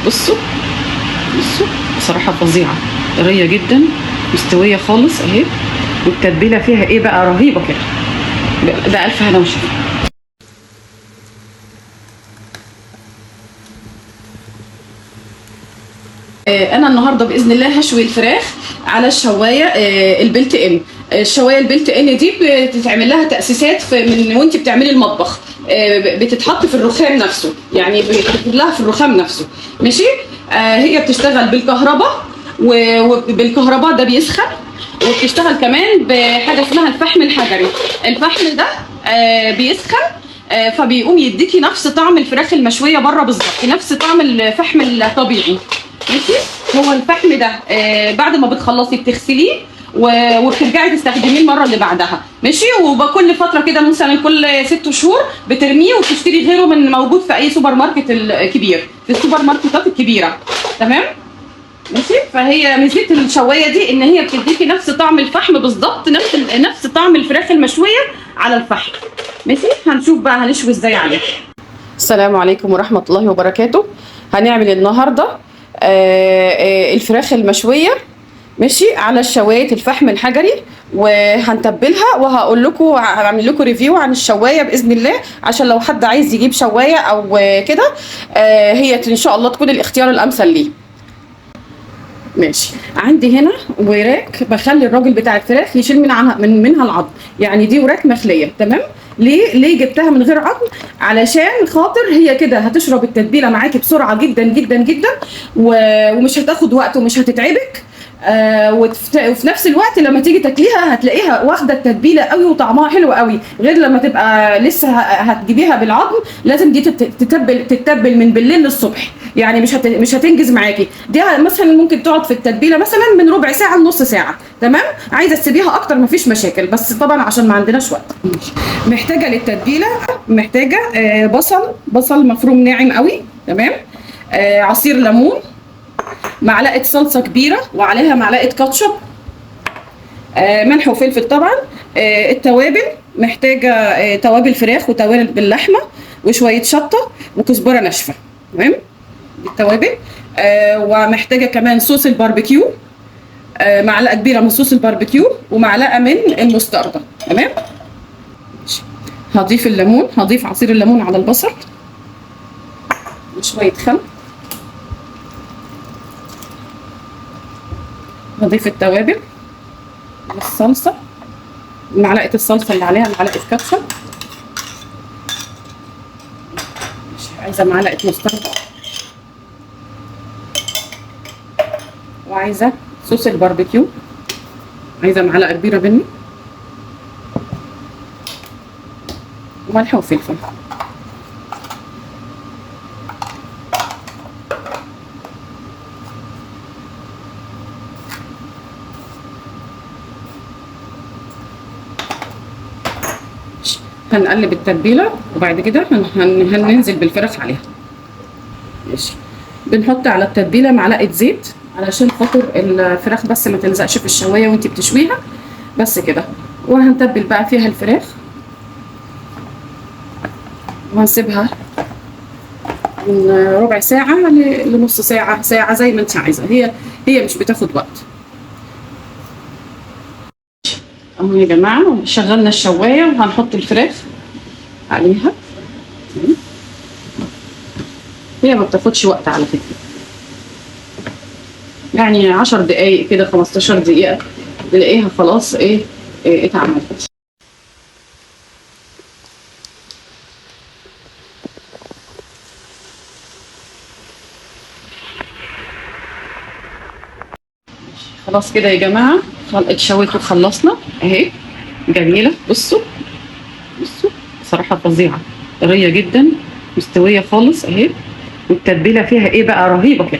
بصوا بصوا بصراحة فظيعة، طرية جدا، مستوية خالص اهي، والتتبيله فيها ايه بقى رهيبة كده. بألف هنا وشفا. انا النهارده باذن الله هشوي الفراخ على الشوايه ال built in. الشوايه ال built in دي بتتعمل لها تاسيسات من وانت بتعملي المطبخ، بتتحط في الرخام نفسه، يعني بتتحط لها في الرخام نفسه، ماشي. هي بتشتغل بالكهرباء، وبالكهرباء ده بيسخن، وبتشتغل كمان بحاجة اسمها الفحم الحجري. الفحم ده بيسخن، فبيقوم يديكي نفس طعم الفراخ المشويه بره بالظبط، نفس طعم الفحم الطبيعي، ماشي. هو الفحم ده بعد ما بتخلصي بتغسليه وبترجعي تستخدميه المرة اللي بعدها، ماشي. وبكل فترة كده مثلا كل 6 شهور بترميه وبتشتري غيره من موجود في اي سوبر ماركت الكبير، في السوبر ماركتات الكبيرة، تمام، ماشي. فهي ميزة الشوايه دي ان هي بتديكي نفس طعم الفحم بالظبط، نفس طعم الفراخ المشويه على الفحم، ماشي. هنشوف بقى هنشوي ازاي عليها. السلام عليكم ورحمة الله وبركاته. هنعمل النهارده الفراخ المشويه، ماشي، على شوايه الفحم الحجري، وهنتبلها وهقول لكم، هعمل لكم review عن الشوايه باذن الله، عشان لو حد عايز يجيب شوايه او كده، هي ان شاء الله تكون الاختيار الامثل ليه. ماشي. عندي هنا وراك بخلي الراجل بتاع الفراخ يشيل منها العظم، يعني دي وراك مخليه، تمام. ليه جبتها من غير عظم؟ علشان خاطر هي كده هتشرب التتبيله معاكي بسرعة جدا جدا جدا، ومش هتاخد وقت ومش هتتعبك، وفي نفس الوقت لما تيجي تاكليها هتلاقيها واخده التتبيله قوي وطعمها حلو قوي، غير لما تبقى لسه هتجيبيها بالعظم. لازم دي تتبل من بالليل للصبح، يعني مش هتنجز معاكي. دي مثلا ممكن تقعد في التتبيله مثلا من ربع ساعة لنص ساعة، تمام. عايزه تسيبيها اكتر مفيش مشاكل، بس طبعا عشان ما عندناش وقت. محتاجه للتتبيله، محتاجه بصل مفروم ناعم قوي، تمام، عصير ليمون، معلقه صلصه كبيرة وعليها معلقه كاتشب، ملح وفلفل طبعا، التوابل محتاجه توابل فراخ وتوابل باللحمه وشوية شطه وكزبره ناشفة، تمام، التوابل. ومحتاجة كمان صوص الباربيكيو، معلقه كبيرة من صوص الباربيكيو ومعلقة من المستردة، تمام. هضيف الليمون، هضيف عصير الليمون على البصل وشوية خل، هضيف التوابل والصلصه، معلقه الصلصه اللي عليها معلقه كاتشب، عايزه معلقه مستردة، وعايزه صوص الباربيكيو، عايزه معلقه كبيرة منه، وملح وفلفل. هنقلب التتبيله وبعد كده هننزل بالفراخ عليها، ماشي. بنحط على التتبيله معلقه زيت علشان خاطر الفراخ بس ما تلزقش في الشوايه وانتي بتشويها، بس كده. وهنتبل بقى فيها الفراخ وهنسيبها من ربع ساعة لنص ساعة، ساعة، زي ما انت عايزه. هي مش بتاخد وقت. اهو يا جماعة شغلنا الشوايه وهنحط الفراخ عليها. هي ما بتاخدش وقت على فكرة، يعني 10 دقايق كده، 15 دقيقة تلاقيها خلاص ايه اتعملت. خلاص كده يا جماعة اتشويت وخلصنا اهي، جميلة. بصوا بصوا بصراحة فظيعة، طرية جدا، مستوية خالص اهي، والتتبيله فيها ايه بقى رهيبة كده.